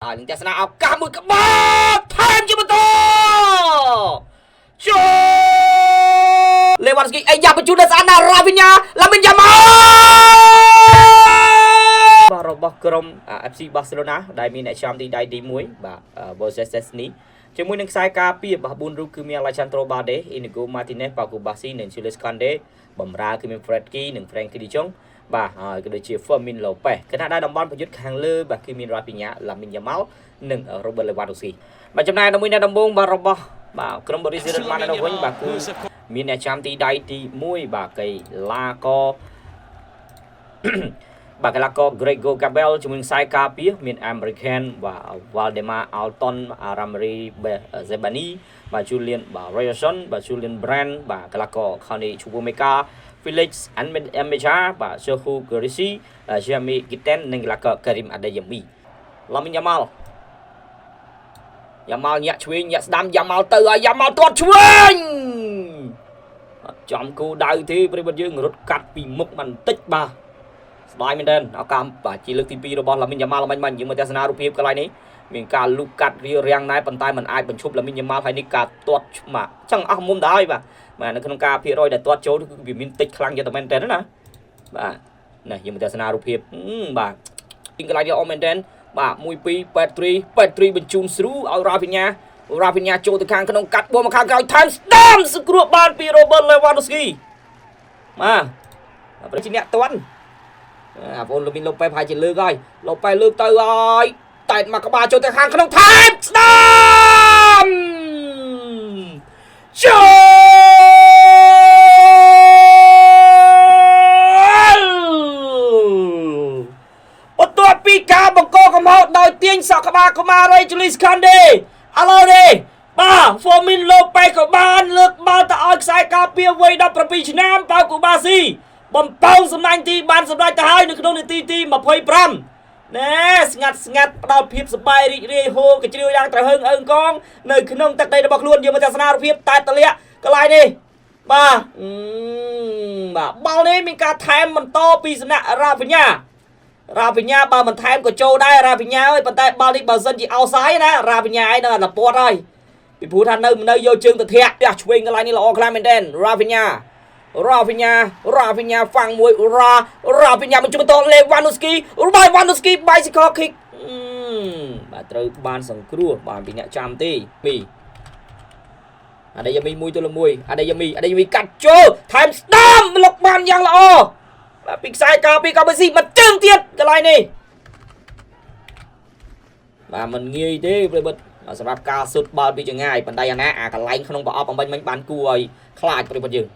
ហើយនឹងទស្សនាឱកាសមួយក្បាលថែមជាបន្តចូលលេវ៉ាន់ស្គីអាយ៉ាបញ្ជូនដល់ស្អាតណាស់រ៉ាវីញ៉ាឡាមីនយ៉ាម៉ាល់បាទរបស់ក្រុម FC Barcelona ដែលមានអ្នកចាំទីដៃទី1បាទ Versus Chesney ជាមួយនឹងខ្សែការពារបាទ4រូបគឺមាន Alejandro Balde, Inigo Martinez, Paco Bassi និង Jules Koundé បំរើគឺមាន Fredki និង Frenkie de Jong បាទហើយក៏ដូចជា Fermin Lopez ខណៈដែលតំបន់ប្រយុទ្ធខាងលើបាទគឺមាន Rafinha, Lamine Yamal និង Robert Lewandowski បាទចំណែកដល់មួយអ្នកដំបូងបាទរបស់បាទក្រុម Borussia Dortmund នៅវិញបាទគឺមានអ្នកចាំទីដៃទី1បាទកីឡាករ បាទកីឡាករ Gregor Gabel ជាមួយនឹងខ្សែការពារមាន American បាទ Valdemar Alton Ramri Zebani បាទ Julian បាទ Ryerson បាទ Julian Brand បាទកីឡាករ Carney Chukwuemeka Felix Nmecha បាទ Serhou Guirassy Jamie Gittens និងកីឡាករ Karim Adeyemi Lamine Yamal យ៉ាម៉ាល់ញាក់ឆ្វេងញាក់ស្ដាំយ៉ាម៉ាល់ទៅហើយយ៉ាម៉ាល់ទាត់ឆ្វេងអត់ចំគោដៅទេប្រិយមិត្តយើងរត់កាត់ពីមុខបន្តិចបាទស្ដាយមែនទែនឱកាសបាទជាលើកទី2របស់ឡាមីនយ៉ាម៉ាល់មិញមិញយើងមកទស្សនារូបភាពកន្លែងនេះមានការលូកកាត់រារាំងណែប៉ុន្តែมันអាចបញ្ឈប់ឡាមីនយ៉ាម៉ាល់ហើយនេះការទាត់ឆ្មាក់ចឹងអស់មុំទៅហើយបាទបាទនៅក្នុងការភាគរយដែលទាត់ចូលគឺវាមានតិចខ្លាំងយ៉ាងតែមែនទែនណាបាទនេះយើងមកទស្សនារូបភាពបាទទីកន្លែងនេះអស់មែនទែនបាទ1 2 8 3 8 3បញ្ជូនស្រូឲ្យរ៉ាវីញ៉ារ៉ាវីញ៉ាចូលទៅខាងក្នុងកាត់បួមកខាងក្រោយថែមស្ដាំសង្គ្រោះបានពី Robert Lewandowski បាទប្រជាអ្នកទាន់អាបងលមីនឡូប៉េប្រហែលជាលើកហើយឡូប៉េលើកទៅហើយតែមកក្បាលចូលទៅខាងក្នុងថែមស្ដាំចូលបន្ទាប់ពីការបង្កកំហុសដោយទាញសក់ក្បាលកុមារីជូលីស្ខាន់ដេឥឡូវនេះបាទហ្វូមីនឡូប៉េក៏បានលើកបាល់ទៅឲ្យខ្សែការពារវ័យ17ឆ្នាំប៉ៅកូបាស៊ីបំពងសំណាញ់ទីបានសម្រេចទៅហើយនៅក្នុងនាទីទី25ណែស្ងាត់ស្ងាត់ផ្ដល់ភាពសប្បាយរីករាយហូរកជ្រាវយ៉ាងត្រហឹងអឹងកងនៅក្នុងទឹកដីរបស់ខ្លួនយើងមកទស្សនារូបភាពតែតលាក់កន្លែងនេះបាទបាទបាល់នេះមានការថែមបន្តពីសំណាក់រ៉ាវីញ៉ារ៉ាវីញ៉ាបើមិនថែមក៏ចូលដែររ៉ាវីញ៉ាអើយប៉ុន្តែបាល់នេះបើសិនជាអោសាយណារ៉ាវីញ៉ាឯងនៅអាលពតហើយពីព្រោះថានៅនៅយកជើងទៅធាក់ផ្ទះឆ្វេងកន្លែងនេះល្អខ្លាំងមែនទែនរ៉ាវីញ៉ារ៉ាវីញ៉ារ៉ាវីញ៉ាហ្វាំងមួយរ៉ារ៉ាវីញ៉ាបញ្ជូនបន្តលេវ៉ានូស្គីបាយវ៉ានូស្គី bicycle kick បាទត្រូវបានសង្គ្រោះបានពីអ្នកចាំទេពីអាដេយ៉ាមី1ទល់1អាដេយ៉ាមីអាដេយ៉ាមីកាត់ចូលថែមស្ដាំលុកបានយ៉ាងល្អបាទពីខ្សែការពីកាបេស៊ីមកជើងទៀតកន្លែងនេះបាទមិនងាយទេប្រិមិត្តសម្រាប់ការសុទ្ធបាល់ពីចងាយប៉ុន្តែយ៉ាងណាអាកន្លែងក្នុងប្រអប់អំបញ្ញមិញបានគួរឲ្យខ្លាចប្រិមិត្តយើង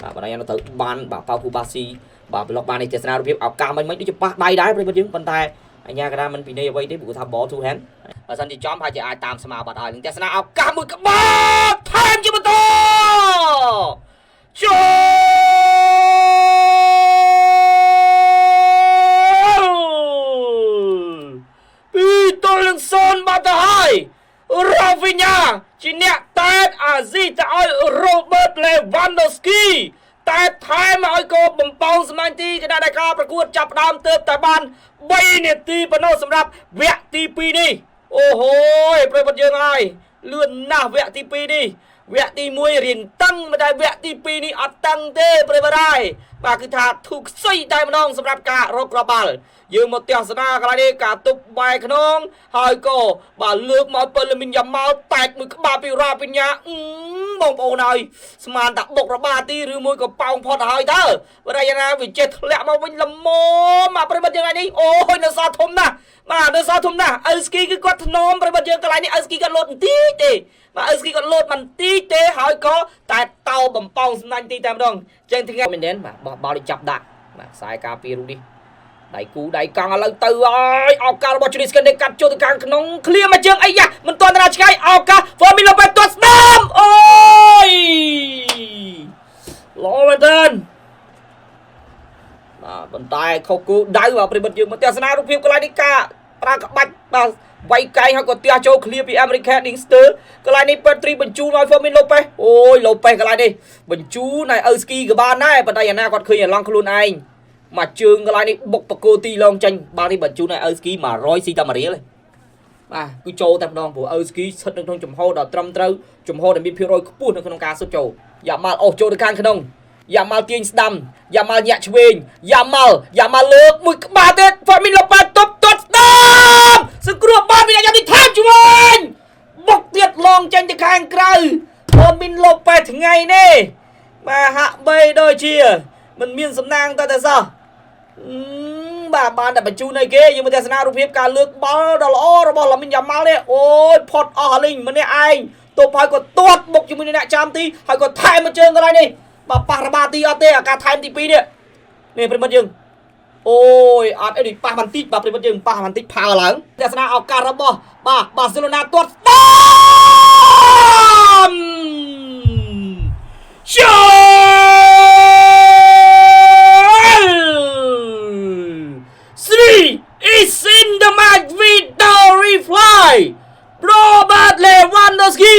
បាទប៉ុន្តែយ៉ាងណាត្រូវបានបាទប៉ៅគូបាស៊ីបាទប្លុកបាននេះទស្សនារូបភាពឱកាសមិញមិញដូចជាប៉ះដៃដែរប្រិមិត្តយើងប៉ុន្តែអញ្ញាកដាមិនពិន័យអ្វីទេព្រោះថា ball to hand បើសិនជាចំហើយជាអាចតាមស្មាបាត់ហើយនឹងទស្សនាឱកាសមួយក្បាលថែមជាបន្តចូល2-0បាត់ទៅហើយរ៉ាវីញ៉ាជាអ្នកតែតអាស៊ីទៅឲ្យ Robert Lewandowski តែថែមឲ្យកោបំពងសម្លាញ់ទីគណៈដែលការប្រកួតចាប់ផ្ដើមទៅតែបាន3នាទីប៉ុណ្ណោះសម្រាប់វគ្គទី2នេះអូហូយប្រិយមិត្តយើងហើយលឿនណាស់វគ្គទី2នេះវគ្គទី1រៀងតឹងមិនតែវគ្គទី2នេះអត់តឹងទេប្រិយមិត្តហើយបាទគឺថាធូរខ្សីតែម្ដងសម្រាប់ការរកគ្រាប់បាល់យើងមកទស្សនាកន្លែងនេះការទប់បែកខ្នងហើយក៏បាទលើកមកពលមីនយ៉ាម៉ាល់តែកមួយក្បាលពីរ៉ាពីញ្ញាបងប្អូនហើយស្មានតាបុករបាទីឬមួយក៏ប៉ោងផុតទៅហើយតើបើយ៉ាងណាវាចេះធ្លាក់មកវិញល្មមមកប្រិយមិត្តយើងថ្ងៃនេះអូយនៅសល់ធំណាស់បាទនៅសល់ធំណាស់អ៊ូស្គីគឺគាត់ធ្នមប្រិយមិត្តយើងកន្លែងនេះអ៊ូស្គីគាត់លោតបន្តិចទេបាទអ៊ូស្គីគាត់លោតបន្តិចទេហើយក៏តែតោបំពងសំណាញ់ទីតែម្ដងចឹងថ្ងៃមែនទេបាទបោះបាល់ដូចចាប់ដាក់បាទខ្សែការពីរូបនេះដៃគូដៃកង់ឥឡូវទៅហើយឱកាសរបស់ជូនីស្កិនកាត់ចូលទៅខាងក្នុងឃ្លៀមកជើងអីយ៉ាមិនទាន់ដល់ឆ្ងាយឱកាសហ្វឺមីឡូប៉េទាត់ស្ដាំអូយល្អមែនទែនបាទប៉ុន្តែខុសគូដៅបាទប្រិមិត្តយើងមកទស្សនារូបភាពកន្លែងនេះការប្រើក្បាច់បាទវាយកែងហើយក៏ទះចូលឃ្លៀពីអាមេរិក Dingster កន្លែងនេះពេទ្រីបញ្ជូនឲ្យ Fermin Lopez អូយ Lopez កន្លែងនេះបញ្ជូនឲ្យឪស្គីក៏បានដែរប៉ុន្តែយ៉ាងណាគាត់ឃើញអាឡង់ខ្លួនឯងមកជើងកន្លែងនេះបុកបកគោទីឡងចេញបាល់នេះបញ្ជូនឲ្យឪស្គី100ស៊ីតែ1រៀល។ បាទគឺចូលតែម្ដងព្រោះឪស្គីស្ថិតនៅក្នុងចំហដ៏ត្រឹមត្រូវចំហដែលមានភាគរយខ្ពស់នៅក្នុងការស៊ុតចូលយ៉ាម៉ាល់អូសចូលទៅខាងក្នុងយ៉ាម៉ាល់ទាញស្ដាំយ៉ាម៉ាល់ញាក់ឆ្វេងយ៉ាម៉ាល់យ៉ាម៉ាល់លើកមួយក្បាលទៀតហ្វាមីនឡូប៉ាទប់ទាត់ស្ដាំសង្គ្រោះបានពីយ៉ានេះថែមឆ្វេងបុកទៀតឡងចេញទៅខាងក្រៅហ្វាមីនឡូប៉ែថ្ងៃនេះបាទហាក់បីដូចជាមិនមានសំណាងតតែសោះ បាទបានតែបញ្ជូនឲ្យគេយើងមើលទស្សនារូបភាពការលើកបាល់ដ៏ល្អរបស់ឡាមីនយ៉ាម៉ាល់នេះអូយផុតអស់អាលីងម្នាក់ឯងទប់ហើយក៏ទាត់បុកជាមួយនឹងអ្នកចាំទីហើយក៏ថែមមួយជើងកន្លែងនេះបាទប៉ះរបាទីអត់ទេអាការថែមទី2នេះនេះប្រិមិត្តយើងអូយអត់អីដូចប៉ះបន្តិចបាទប្រិមិត្តយើងប៉ះបន្តិចផើឡើងទស្សនាឱកាសរបស់បាទបាសេឡូណាទាត់ស្ដាមចូល Three is in the match with the reply Robert Lewandowski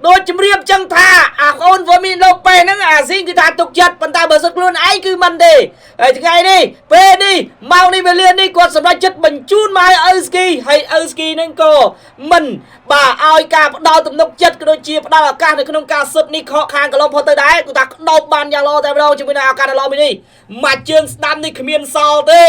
ដូចជំរាបចឹងថាអាអូនវ៉ូមីនឡូប៉េហ្នឹងអាស៊ីងគឺថាទុកចិត្តប៉ុន្តែបើសិនខ្លួនឯងគឺមិនទេហើយថ្ងៃនេះពេលនេះម៉ោងនេះវេលានេះគាត់សម្រេចចិត្តបញ្ជូនមកឲ្យឪស្គីហើយឪស្គីហ្នឹងក៏មិនបាទឲ្យការផ្ដល់ទំនុកចិត្តក៏ដូចជាផ្ដល់ឱកាសនៅក្នុងការស៊ុតនេះខកខាងកន្លងផុតទៅដែរគឺថាក្តោបបានយ៉ាងល្អតែម្ដងជាមួយនឹងឱកាសដ៏ល្អមួយនេះមួយជើងស្ដាំនេះគ្មានសល់ទេ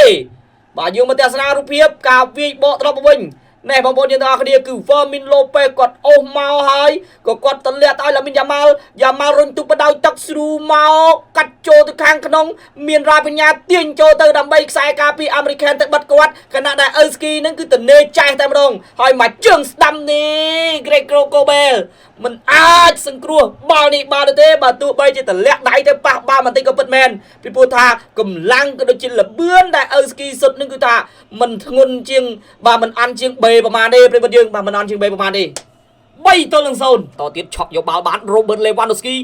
បាទយើងមកទស្សនារូបភាពការវាយបកត្រឡប់មកវិញណែបងប្អូនយើងទាំងអស់គ្នាគឺ Fermin Lopez គាត់អូសមកហើយក៏គាត់ទម្លាក់ទៅឲ្យឡាមីនយ៉ាម៉ាល់យ៉ាម៉ាល់រុញទូបដោយទឹកស្រូមកកាត់ចូលទៅខាងក្នុងមានរ៉ាបញ្ញាទាញចូលទៅដើម្បីខ្សែការពីអាមេរិកទៅបិទគាត់ខណៈដែលអឺស្គីនឹងគឺតនេចេះតែម្ដងហើយមកជើងស្ដាំនេះ Greg Crocobel មិនអាចសង្គ្រោះបាល់នេះបានទេបើទោះបីជាតម្លាក់ដៃទៅប៉ះបាល់បន្តិចក៏ពិតមែនពីព្រោះថាកម្លាំងក៏ដូចជាលបឿនដែលអឺស្គីសុទ្ធនឹងគឺថាមិនធ្ងន់ជាងបាទមិនអាន់ជាង B ប្រហែលទេប្រិយមិត្តយើងបាទមិនអាន់ជាង B ប្រហែលទេ3ទល់នឹង0តទៀតឆក់យកបាល់បាន Robert Lewandowski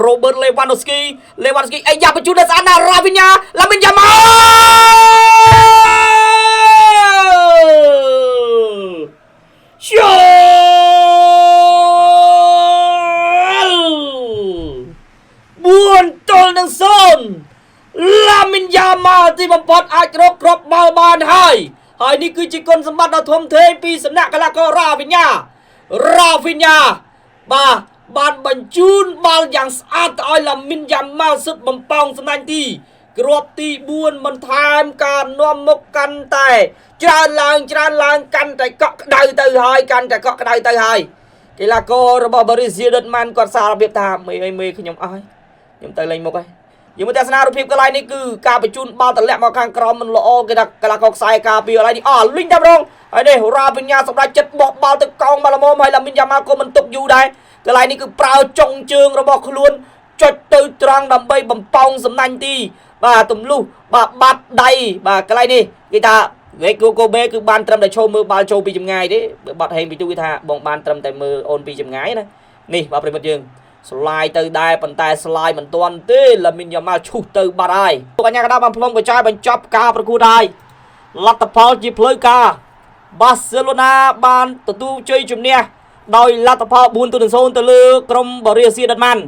Robert Lewandowski Lewandowski អាយ៉ាបញ្ជូនដល់ស្អាតណាស់ Rafinha ឡាមីនយ៉ាម៉ាល់ចូល4ទល់នឹង0ឡាមីនយ៉ាម៉ាល់ទីបំផុតអាចរកគ្រាប់បាល់បានហើយហើយនេះគឺជាគុណសម្បត្តិដ៏ធំធេងពីសំណាក់កីឡាកររ៉ាវីញ៉ារ៉ាវីញ៉ាបាទបានបញ្ជូនបាល់យ៉ាងស្អាតទៅឲ្យឡាមីនយ៉ាម៉ាល់សុទ្ធបំពងសំណាញ់ទីគ្រាប់ទី4បន្ថែមការនាំមុខកាន់តែច្រើនឡើងច្រើនឡើងកាន់តែកក់ក្ដៅទៅហើយកាន់តែកក់ក្ដៅទៅហើយកីឡាកររបស់បារីសៀដុតម៉ាន់គាត់សារភាពថាមេអីមេខ្ញុំអស់ហើយខ្ញុំទៅលេងមុខហើយយើងមើលទស្សនារូបភាពកន្លែងនេះគឺការបញ្ជូនបាល់តម្លាក់មកខាងក្រោមមិនល្អគេថាកីឡាករខ្សែការពារកន្លែងនេះអស់លីងតែម្ដងហើយនេះរ៉ាបញ្ញាសម្រាប់ចិត្តបោះបាល់ទៅកោងបាល់ល្មមហើយឡាមីនយ៉ាម៉ាល់ក៏មិនទុកយូរដែរកន្លែងនេះគឺប្រើចុងជើងរបស់ខ្លួនចុចទៅត្រង់ដើម្បីបំពងសំណាញ់ទីបាទទម្លុះបាទបាត់ដៃបាទកន្លែងនេះគេថាវេកូកូបេគឺបានត្រឹមតែឈោមើលបាល់ចូលពីចម្ងាយទេបាត់ហេងពីទូគេថាបងបានត្រឹមតែមើលអូនពីចម្ងាយណានេះបាទប្រិមិត្តយើងស្លាយទៅដែរប៉ុន្តែស្លាយមិនទាន់ទេឡាមីនយ៉ាម៉ាល់ឈុះទៅបាត់ហើយលោកអញ្ញាកដាបានផ្លុំកញ្ចែបញ្ចប់ការប្រកួតហើយលទ្ធផលជាផ្លូវការបាសេឡូណាបានទទួលជ័យជំនះដោយលទ្ធផល4-0ទៅលើក្រុមបារីសៀដុតម៉ាន់។